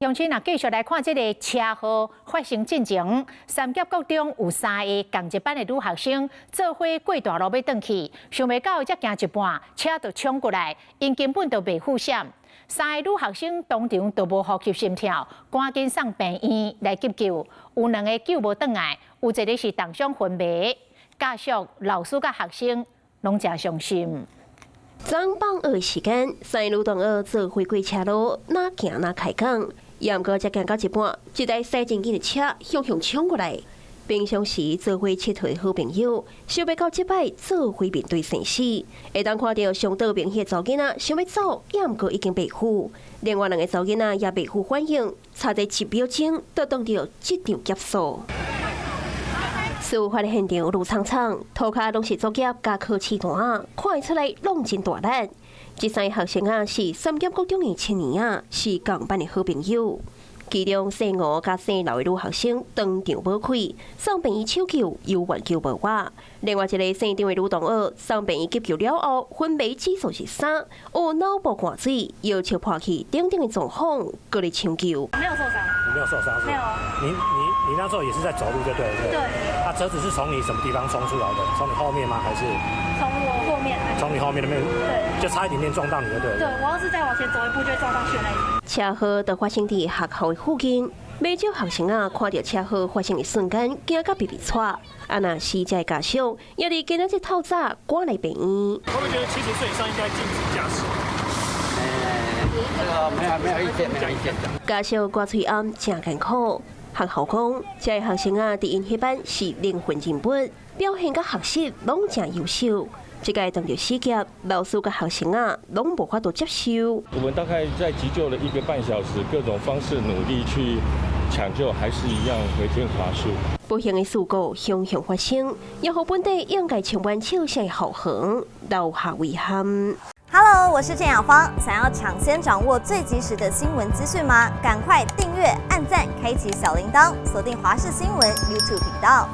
鄉親啊，繼續來看這个車禍發生進前，三峽國中有三个仝一班的女學生做伙過大路欲轉去，想袂到才行一半，車就衝過來，𪜶根本就袂赴閃。三个女學生當場就無呼吸心跳，趕緊送病院來急救，有兩个救無轉來，有一个是重傷昏迷。家屬、老師佮學生攏誠傷心。昨傍下時間，三个女同學做伙過車路，若行若開講，毋過才行到一半，一台駛真緊的車向向衝過來。平常時做伙𨑨迌的好朋友，想袂到這擺做伙面對生死。會當看著上倒邊彼个查某囡仔想欲走，毋過已經袂赴。另外兩个查某囡仔也袂赴反應，差佇一秒鐘就當著這場劫數。事發的現場霧蒼蒼，塗跤攏是作業佮考試單，看會出來攏真大力。這三个學生仔是三峽國中的青年仔，是仝班的好朋友。其中姓吳佮姓劉的女學生當場無氣，送病院搶救，猶原救無活。另外一个姓張的女同學送病院急救了後，昏迷指數是3，有腦部灌水、腰切破去等等的狀況，閣咧搶救。沒有受傷。你沒有受傷？沒有。你那時候也是在走路就對了。對。啊，車子是從你什麼地方衝出來的？從你後面嗎？還是？從我後面。從你後面那邊。對。就差一點點撞到你就對了。對，我要是再往前走一步，就會撞上去那一。車禍就發生佇學校的附近，袂少學生仔看著車禍發生的瞬間，驚甲鼻鼻掣。啊，若死者的家屬也佇今仔日透早趕來病院。會不會覺得70歲以上應該禁止駕駛？這個沒有意見，沒有意見。家屬掛喙罨誠艱苦。學校講，這个學生仔佇𪜶彼班是靈魂人物，表現佮學習攏誠優秀。這個當著死劫，老師佮學生仔攏無法度接受。我們大概在急救了一個半小時，各種方式努力去搶救，還是一樣回天乏術。不幸的事故常常發生，也予本地應該充滿笑聲的校園留下遺憾。 Hello，我是鄭雅芳。想要搶先掌握最及時的新聞資訊嗎？趕快訂閱、按讚、開啟小鈴鐺，鎖定華視新聞 YouTube 頻道。